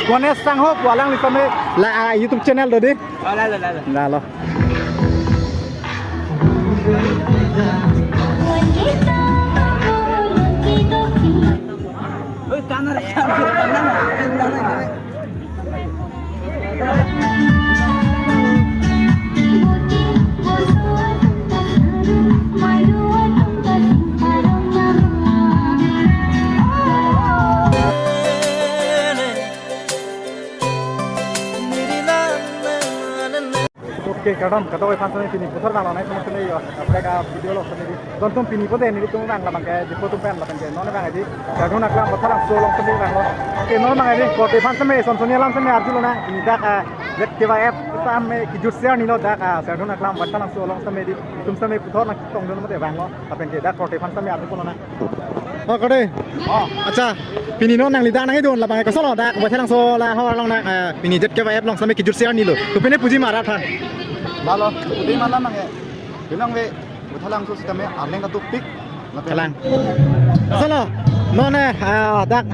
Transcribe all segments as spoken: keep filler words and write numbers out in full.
Kones Sangho pu alangli tame la, ah, YouTube channel do dei. Oh, lalo, lalo. Lalo. Oi, kanar, kanar, kanar. Oke, kardom, kadokave aphan sene pini puthot vanglo nai, sene sene yo, kaprek a-video lo sene dei. Don atum pini pute nelitum vang labang ke, Diphu atum pen labang ke, non vang dei, Serdihun Aklam Baithalangso along sene vanglo. Oke, non vang dei, korte aphan sene, son soni alam sene arjulonang, pini dak, ah, Z K Y F, sene kejut se arni lo dak, ah, Serdihun Aklam Baithalangso along sene dei, itum sene puthot nangchetongdun mate vanglo, lapen ke dak korte aphan sene arjuponlonang. Oh, kore. Oh. Accha. Pini non nangli dak nangkedun labang ke kosonlo dak Baithalangso la hor along nang, eh, pini Z K Y F along seme kejut se arni lo. To pine puji ma rat aphan. Lalo, puji ma lang nang e. Pinang ve Baithalangso sitame arleng katupik. Kalang. Kosonlo. Non, eh, ah, dak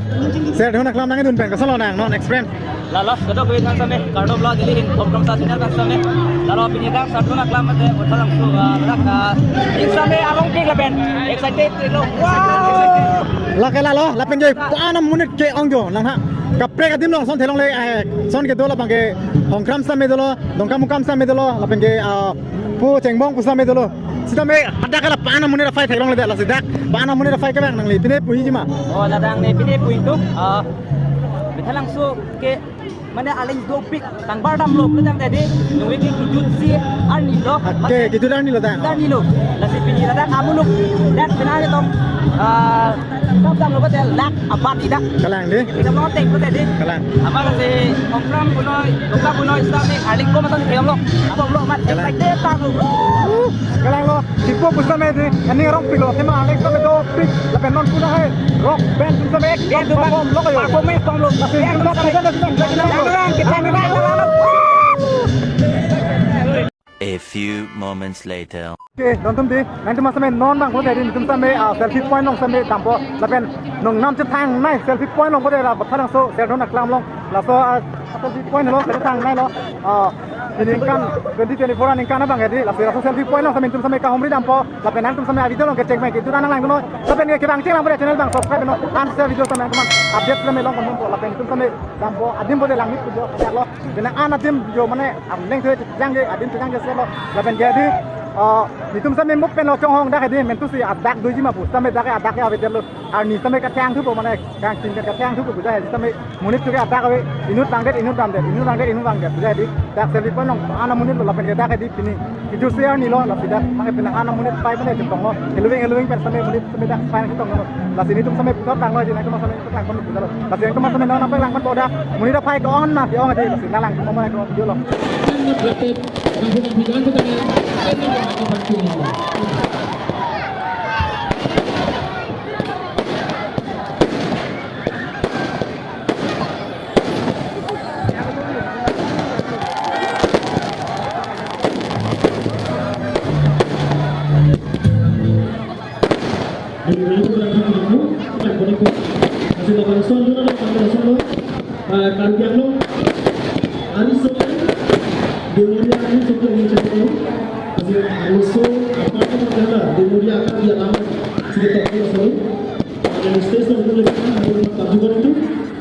Serdihun Aklam nangkedun pen kosonlo nang non experience. Lalo, kadokave aphan seme, kardom lo, neli hin, Thomkramsa channel aphan seme. Lalo, pini dak Serdihun Aklam mate, Baithalangso, ah, dak, ah, ning seme arongpik lapen, excited lo. Wow! Lake lalo, lapen ke, pa-an amonit ke-ong jo, nang ha. Kaprek adim along, son thelongle, eh, son kedo labang ke, Hongkram seme dolo, Dongkamukam seme dolo, lapen ke, ah, pu Chengbong pu seme dolo. Sitame, hadak ke la pa-an amonit aphai theklongle dak, lasi dak, pa-an amonit aphai kevang nangli, pine puji ma. Oh, ladak ne, pine puji tu, ah, Baithalangso ke, mane arleng dopik, tangbar damlo, pulo tangte dei, nungve ke kejut se arni lo. Oke, kejut arni lo tang. Arni lo. Lasi pini ladak amuluk, dak pina le tong, ah, dam damlo kate dak abat dei dak. Kalang dei. Kita mau teng kate dei. Kalang. Amat lasi Hongkram punoi, Dongka punoi, sitame arleng ko matan kemlo. Apa lo mat, kalang. Excited tanglo. Kalanglo, Diphu pusitame dei, ani arongpik lo, athema arleng sitame dopik, lapen non puna hai, rock band pusitame ek band dum perform lo kayo. Performance bomlo. Lapen band dum sitame, sitame, sitame, sitame, sitame. A few moments later. Oke, don atum dei, nangtum sitame non bang ko dei, nelitum sitame, ah, selfie point along sitame dampo, lapen nongnam chethangnei selfie point along ko dei, la Baithalangso Serdihun Aklam along, laso, ah, selfie point along chethangnei lo, ah, ningkan twenty twenty-four aningkan abang dei, laso, laso selfie point along sitame nelitum sitame kahumri dampo, lapen nangtum sitame a-video along kechek mek, itum nang langdunnon, lapen ke kevang cheng lang pada channel abang subscribe non, an share video sitame nangtum update sitame long konmon po, lapen nelitum sitame dampo, adim po dei langmit video, ya lo, penang an adim jo mane, arleng thue chejang ke, adim chejang ke selo, lapen ke dei, eh, nelitum sitame muk pen lo chonghong dak dei, mentu si adak doji ma pu, sitame dak ke adak ke ave det lo, arni sitame kathang thupo mane, kangtin ke kathang thupo, pu ja he, sitame monit tu ke adak ave, inut vangdet, inut vangdet, inut vangdet, inut vangdet, pu ja he dei, dak selfie point along, pa-an amonit lo, lapen ke dak dei, pini, kejut se arni lo, lapen dak, mane penang an amonit aphai mane chetonglo, heloving, heloving pen sitame monit sitame dak aphai chetonglo, lasi nelitum sitame puthot tanglo, dei nangtum sitame langpon pu ja lo, lasi nangtum sitame non aphai langpon po dak, monit aphai ko-an ma ke-ong dei, lasi nang langpon mo ko jo lo. Ah, Karbi Anglong, Ariso, Demoria Ariso, Demoria Ariso, Demoria Karbi Anglong, sini tak tahu sini. Yang station itu lebih kan, ada empat juga itu.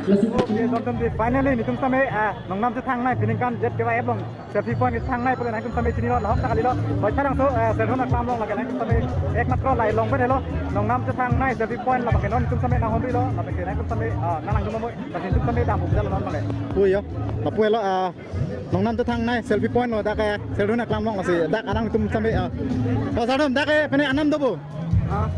Oke, don atum dei, finally, nelitum sitame, ah, nongnam chethangnei, peningkan Z K Y F along selfie point kethangnei pule nangtum sitame chinilo, lahok ta kalilo, Baithalangso, eh, Serdihun Aklam along lake nangtum sitame ekmatro la-i along pen helo, nongnam chethangnei selfie point labang ke non nelitum sitame nanghumrilo, lapen ke nangtum sitame, ah, nang langdun mo, lasi nelitum sitame dampo pu ja lo non male. Pu jo, lapu helo, ah, nongnam chethangnei selfie point lo dak ke Serdihun Aklam along lasi dak arang nelitum sitame, ah. Oh, Serdihun, dak ke pine anam do bo?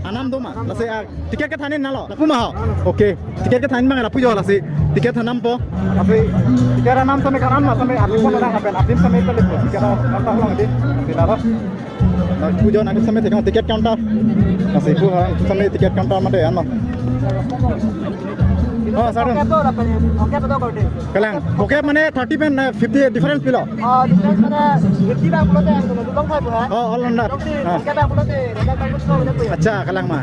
Anam do ma? Lasi, ah, ticket kethan nanglo. Lapu ma ho? Oke. Ticket kethan nang lapu jo lasi. Ticket than nangpo. Lasi ticket than nang sitame karan ma sitame adim pon nang lapen adim sitame telit ticket counter along dei. Sitame lo. Lapu jo nang sitame ticket, ticket counter. Lasi pu ha sitame ticket counter mate ano. Oh, sardom. Phongkep do, lapen phongkep do korte. Kalang. Phongkep mane thirty pen, eh, fifty difference pilo. Oh, difference mane fifty bang pulote ang dolo dulong thai buha. Oh, all rounder. Dong si, ah, phongkep bang pulote, result bang pulote, pulote. Acha, kalang ma.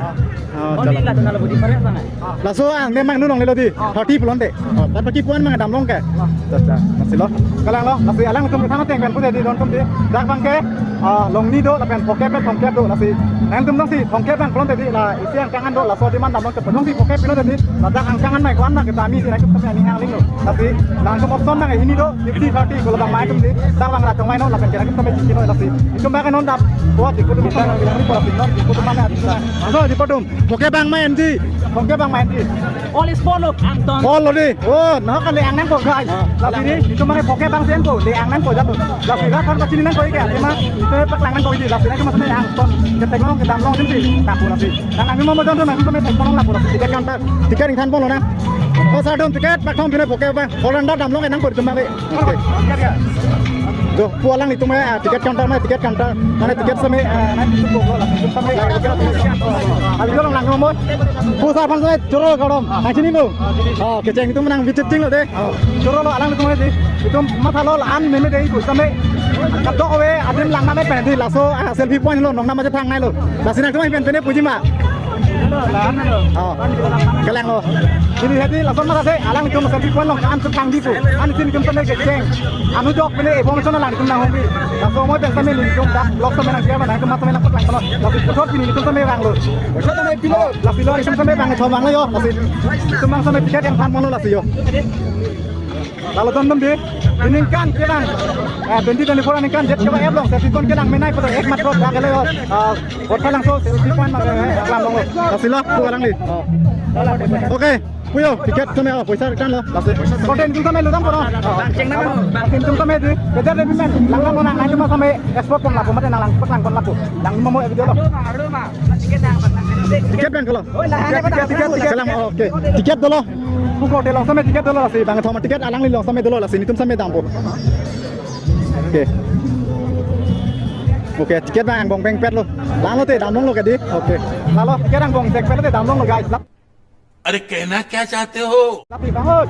Oh, only chala. La dona lo difference mana? Laso ang memang nulong lelo di. Oh. Thirty pulote. Oh, bat baki puan mang damlong ke. Oh. Acha, acha. Masih lo. Kalang lo, masih alang tum ketang teng pen pute di don tum di. Dak bang ke, ah, longni do, lapen phongkep pen phongkep do, lasi. Nangtum dong si, phongkep bang pulote di, la isi angkang an do, laso di man damlong ke, dong si phongkep pulote di, ladak angkang an mai ko-an ma ke dami di, nangtum kami ani hang ling lo. Lasi, nangtum option bang ini do, fifty thirty, kalau bang mai tum di, dak bang rachong mai no, lapen kira tum kami chiki no, lasi. Itum bang non dap, buat di, kudu bisa nang bilang ni, kalau di non, kudu mana, di mana. Laso, di podum. Phongkep bang mai di. Phongkep bang mai di. All is follow, Anton. All lo di. Oh, nah kan le-ang nangpo, guys. Ah, lasi di, itum bang phongkep bang si nangpo, le-ang nangpo jalo. Lasi rat kan pachini nangpo ike, lasi ma, itum paklang nangpo ike, lasi nangtum ma si Anton. Ketek long, kedam long, jim si, nangpo lasi. Nang ami mo mo don don, nangtum ma tek long nangpo lasi. Ticket counter, ticket ingthan pon lo na. Oh, sardom ticket, pak thom pine phongkep bang. All rounder damlong enang pori tum bang. Okay. Do, pu alanglitum, eh, ticket counter ma, ticket counter. Mane ticket same, eh, abi lo lang mo. Pu sa pan same choro karom. Nangchini mo. Oh, kecheng itum nang visit ching lo de. Choro lo alanglitum de. Itum matha lo an meme de itum same. Kadokave adim lang ma me pen di laso, ah, selfie point lo nong nama je thang nai lo. Lasi nangtum pen pen puji ma. Oh. Kalang lo. Ini hadi lason mata se alanglitum selfie point long an sukang di pu. An sin tum same kecheng. Anu jok pele information alanglitum nang hongbi. Laso mo pen same nelitum dak vlog same nang siapa nangtum ma same nang paklang lo. Lasi puthot pini nelitum same vanglo. Lasi lo nelitum same vang thom vanglo yo. Lasi itum bang same ticket ingthan pon lo lasi yo. Lalo don dum di, ningkan ke bang. Eh, twenty twenty-four ningkan jet ke bang eblong, selfie point kelang menai pada ek matro dak kali yo. Ah, Vote Phalangso, selfie point ma, eh, kelang long. Lasi lo, pu alang di. Oh. Okay, pu yo, ticket same, oh, poisa return lo. Lasi. Kote nelitum same lo dam kono. Bang cheng nama. Nelitum same di, kejar de bimen. Lang lang nang, nangtum ma same export pon lapu, mate nang lang, lang pon lapu. Lang mo mo video lo. Ticket bang ke lo. Ticket, ticket, ticket, ticket. Kalang, oh, okay. Ticket dolo. Pu kote long same ticket dolo lasi, bang thom ticket alangli long same dolo lasi, nelitum same dampo. Okay. Okay, ticket bang angbong pengpet lo. Lang lote damlong lo ke di. Okay. Lalo ticket angbong pengpet lote damlong lo, guys. अरे कहना क्या चाहते हो? Lapi bangot.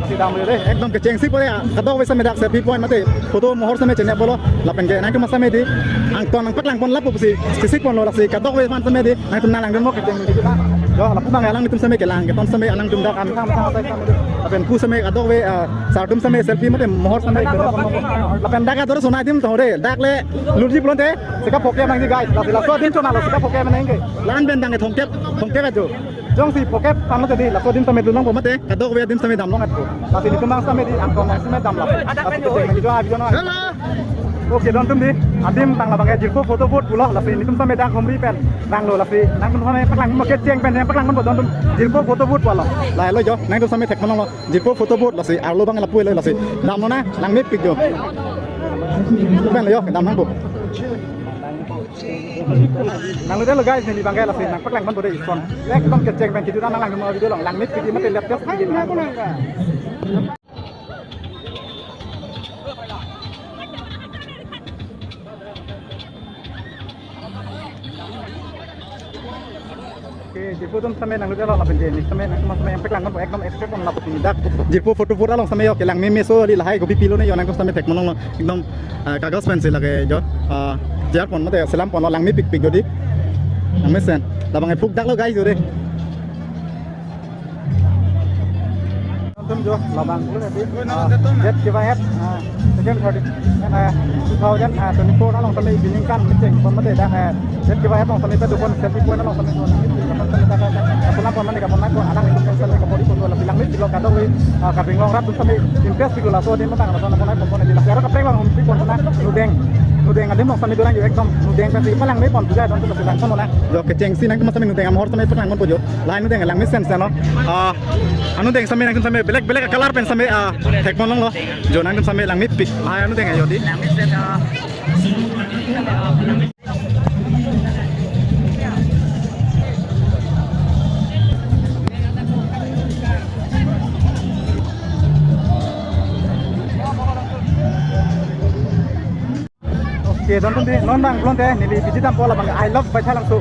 Lapi dam lo de. Ekdom kechengsi pore ya. Kadokave same dak selfie point mate photo mohor same chenep pon lo. Lapen ke nangtum ma same di. Anton nang paklang pon lapu si. Sisik pon lo lasi. Kadokave man same di. Nangtum nang lang dun mo kecheng di. Yo, lapu bang alanglitum same kelang. Keton same alangtum dak kami sama sama same. Lapen pu same kadokave, ah, sardom same selfie mate mohor same. Lapen dak ador sona adim to de. Dak le lurji pulote. Sika phongkep nang di, guys. Lasi laso adim to na lo sika phongkep nang ke. Lan pen dang thomkep, thomkep ajo. Jongsi phongkep tanglo jadi laso adim same dulong po mate, kadokave adim same damlong atpo. Lasi nelitum bang same di angkong bang same damlap. Lasi kecheng nang jo abi jo na. Hello. Okay, don tum di. Adim tang labang ke jirpo photo booth pulo, lasi nelitum same dak humri pen vanglo, lasi nangtum same paklang mo kecheng pen paklang mo don tum. Jirpo photo booth pulo. Lahai lo jo, nangtum same thek mo lo. Jirpo photo booth lasi arlo bang lapu lo lasi. Damlo na, langmepik jo. Pen lo yo, dam nangpo. Nang lo de lo guys, neli bang ke lasi nang paklang pon bode ison. Ekdom kecheng pen kejut nang lang mo video long, langmepik di mate latest. Okay, jirpo atum same nang lo de lo lapen je, neli same nangtum same yang paklang pon ekdom expect pon lapu dak. Jirpo photo booth along same yo kelang meme so di lahai gobi pilo ne yo nangtum same thek mo lo. Ekdom, ah, kagos pen si lake jo. Ah, jar pon mate selam pon lo langmepikpik jo di. Langmesen. Labang epuk dak lo guys jo de. Nangtum jo labang, ah, jet kevang et, ah, second third, ah, two thousand twenty-four along same evening kan kecheng pon mate dak, ah, jet kevang et along same ta dukon selfie point along same. Kaponai pon mane kaponai pon alang itu same kapori pon la bilang ni silo kadokave, ah, Karbi Anglong rat same interest silo laso adim tang laso kaponai pon pon di la aro kaprek long humpi pon na nudeng. Nudeng adim along same dorang jo ekdom nudeng pen si palang me pon puja don tu bilang pon na. Jo kechengsi nangtum same nudeng amahor same paklang pon po jo. Lahai nudeng langmesen seno. Ah, anudeng same nangtum same belek belek color pen same, ah, thek pon long lo. Jo nangtum same langmepik. Lahai anudeng ajo di. Okay, don tum di non bang pulote neli visit dampo labang I love Baithalangso.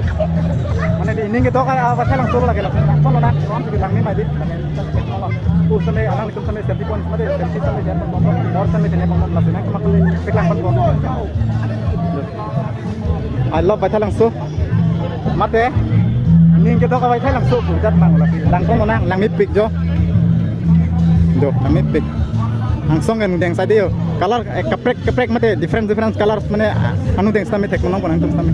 Mane di Ning kedo kai, ah, pathai langso lake la. Kono na, kono si langni mai di. Ko sene alang kum sene selfie point sene selfie sene dia pon pon. Or sene sene pon pon lasi nang kemak sene peklang pon pon. I love pathai langso. Mate. Ning kedo kai pathai langso. Jat nang lasi. Lang kono nang, langmepik jo. Jo, langmepik. Angsong kan deng sa dei yo. Color, eh, kaprek kaprek mate different different colors mane, ah, anu deng sitame thek nang pon nangtum sitame.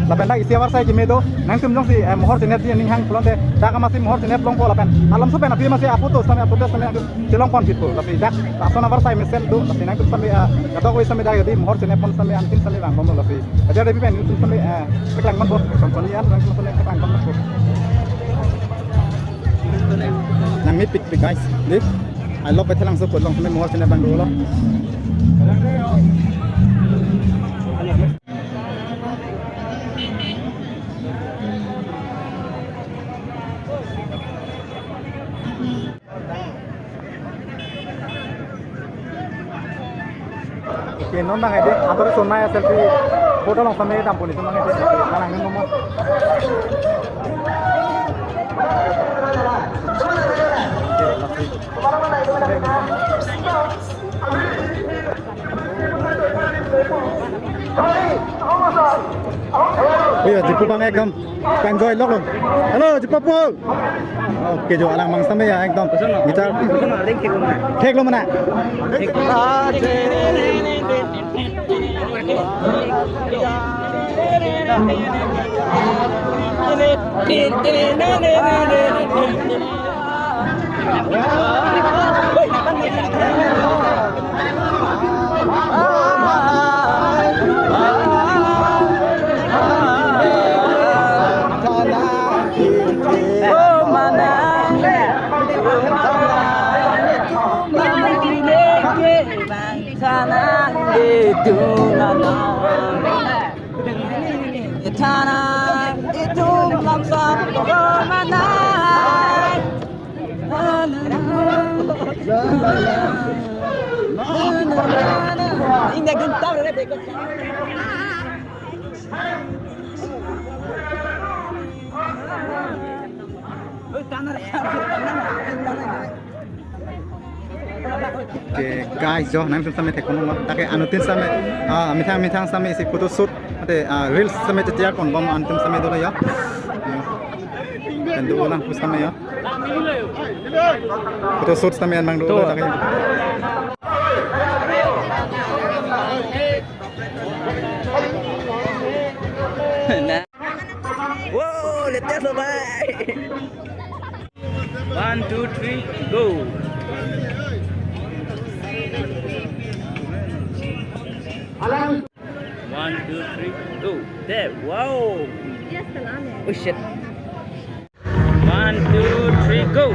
Lapen dak isi avarsai keme do, nangtum jongsi, eh, mohor chenep di aning hang pulote, dak amatsi mohor chenep longpo lapen alam so pen aphi amatsi aphoto sitame aphoto sitame nangtum chelong pon chitpo, lasi dak lason avarsai mesen do, lasi nangtum sitame, eh, kadokave sitame dak jadi mohor chenep pon sitame antin sitame vang pon lasi. Jadi ada pen nangtum sitame, eh, peklang pon pon, company an nangtum sitame peklang pon pon. Langmepik pik guys, dei. I love pathai langso ko long sitame mohor chenep abang dolo. Oke, non nang ede, ator sonai selfie photo long sitame dam pon itum nang ede, nang nang mo. Oke, lasi. Oyo, jipu bang ekdom enjoy lok lo. Hello, jipu po. Oke, jo alang mang sitame ya ekdom. Guitar. Thek lo mana? Thana itum lamsap romanai. India guntam re beko. Oi, tanar. Oke, guys, jo, nangtum sitame thek kono, take anuttin sitame, ah, methang methang sitame isi photo shoot, mate, ah, reels sitame chetia kon bom anuttin sitame dolo ya. Kan do lang pus sitame ya. Photo shoot sitame an bang dolo take. Wow, let's go, bye. One, two, three, go. One, two, three, go. There. Wow. Oh, shit. One, two, three, go.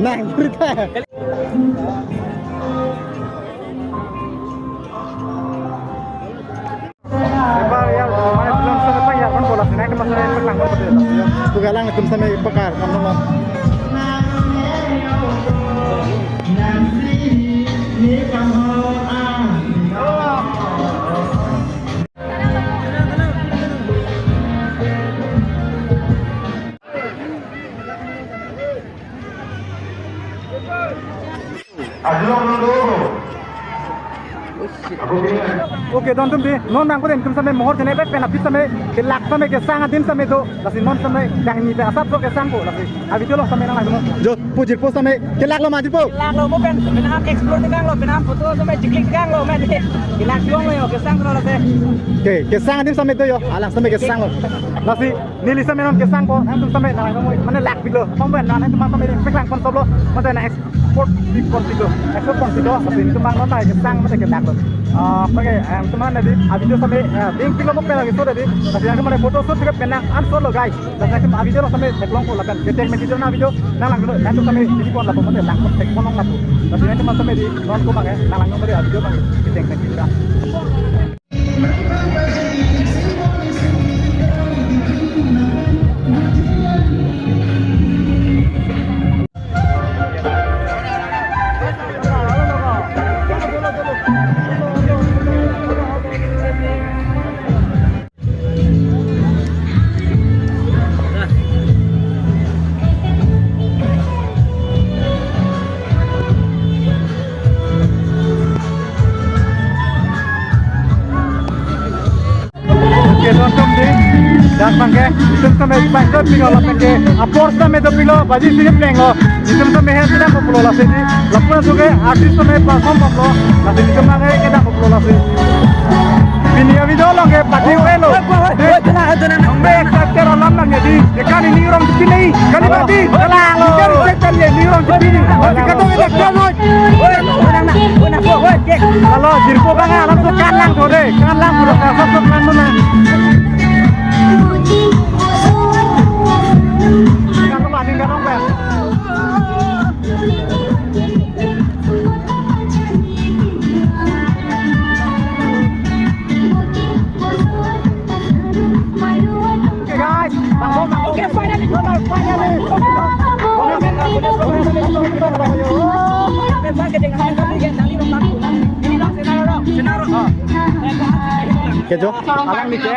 Nang berita. Sebar ya, mana belum sempat ya, kan bola sini kan masih pelang kan betul. Tuh galang itu sampai pekar, kan belum. Oke, don tum di, non nang ko den tum sitame mohor chenep pen aphi sitame kelak sitame kesang adim sitame do, lasi non sitame dang ni pen asap so kesang ko, lasi a video lo sitame nang nang mo. Jo, pu jirpo sitame kelak lo ma jirpo. Kelak lo mo pen, pen am explore tekang lo, pen am photo sitame jiklik tekang lo, men kelak jong lo yo, kesang lo lasi. Oke, kesang adim sitame do yo, alang sitame kesang lo. Lasi neli sitame non kesang ko, nangtum sitame nang nang mo, mane lak pik lo, pom pen nangtum sitame peklang pon sop lo, mate nang export pik pon sik lo, export pon sik lo, lasi nangtum bang non ta kesang mate kelak lo. Ah, oke, em, teman tadi, a video sitame, eh, ding pik lo mo pen lagi so tadi, lasi nangtum mane photo shoot juga pen nang an so lo guys. Lasi nangtum a video lo sitame theklong ko lapen keteng me video na video nang lang lo, nangtum sitame video pon lapu mate lang pon thek pon long lapu. Lasi nangtum sitame di non ko bang, eh, nang lang lo mate a video bang keteng me video. Dak abangke, itum tame bangke pilo lapen ke, apor tame dopiklo, baji sini plenglo, itum tame hen sini koplo lasi di, lapu ajoke artist tame perform koplo, lasi itum abangke kedak koplo lasi. Pini avideo along ke party oi lo. Oi, oi, oi, oi, tenang, tenang, tenang. Nang be excited alam nang ya di. Ya kan ini orang Chepini. Kali party. Halo. Kali excited ya ini orang Chepini. Halo. Kata kita kan oi. Oi, tenang, tenang, tenang, oi, oi, oke. Halo, jirpo kang alam so kan lang sore. Kan lang pura kan so kan mana. Kan rumah ni kan rumah. Okay, guys. Okay, finally, finally. Kejo, alangli ke.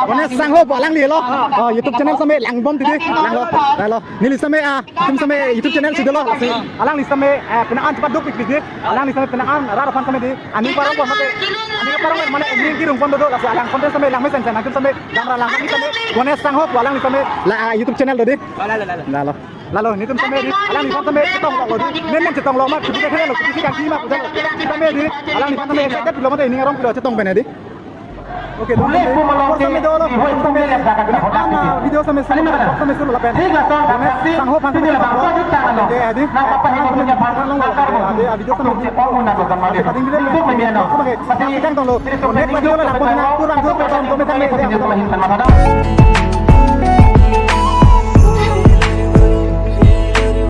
One sangho alangli lo. Oh, YouTube channel tame langbom titi. Langlo. Langlo. Neli tame, ah, itum tame YouTube channel sudah lo. Alangli tame, eh, penang-an cepat dopik titi. Alangli tame penang-an rat aphan tame di. Aning parong pon mate. Aning parong mane aning kirung pon do, lasi alang content tame lang mesen sen, alang tame dam ra lang kami tame. One sangho alangli tame la, ah, YouTube channel do di. Lalo, lalo, lalo. Lalo. Lalo, netum tame di. Alangli tame chetong lo di. Nen nen chetong lo ma, kita kena lo, kita kan kima, kita tame di. Alangli tame excited lo mate, ini arong pilo chetong pen di. Okay, boleh, dong, boleh, boleh, boleh, boleh. Video tame sudah, video tame sudah lapen. Sangho aphan tame sudah. Oke, adi. Nah, apa yang punya bangsa, adi, video tame sudah. Paling tidak, itu media, no. Oke, masih kan tong lo. Next video lah, kurang, kurang, kurang, kurang.